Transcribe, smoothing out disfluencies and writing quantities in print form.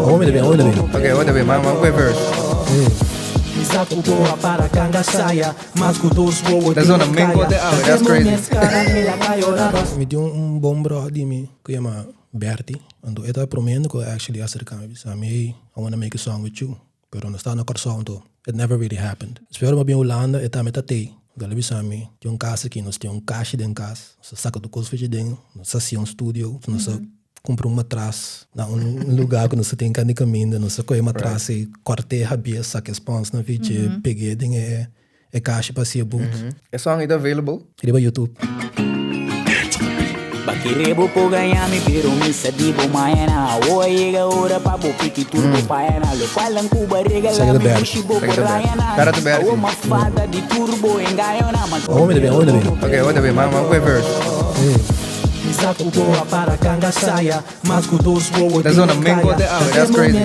Awor mi ta bin, awor mi ta bin. Ok, awor ta bin, m'a m'a kue verse. Ta zona mengo te awe, that's crazy. Mi tin un bon bro di mi ku yama Bertie, anto e ta e prome hende ku actually a aserka mi bisa mi, hey, I wanna make a song with you, pero nos ta na Kòrsou anto it never really happened. Despues ora mi a bin Hulanda e tambe ta tei, anto el a bisa mi, tin un kas aki, nos tin un kashi den kas, nos ta saka tur kos fechi den, nos ta hasi un studio, nos ta kumpra un matras na un lugar ku nos ta tin kanda di kaminda, nos ta kohe e matras ei, kòrt'é habia, saka e spons na fichi, peg'é den e kashi pa hasi e boot. E song ei ta available? Riba YouTube. Saka ta bèrdi. Saka ta bèrdi. Kara ta bèrdi. Awor mi ta bin, awor mi ta bin. Ok, awor ta bin. M'a m'a kue verse. Ta zona mengo te awe, that's crazy.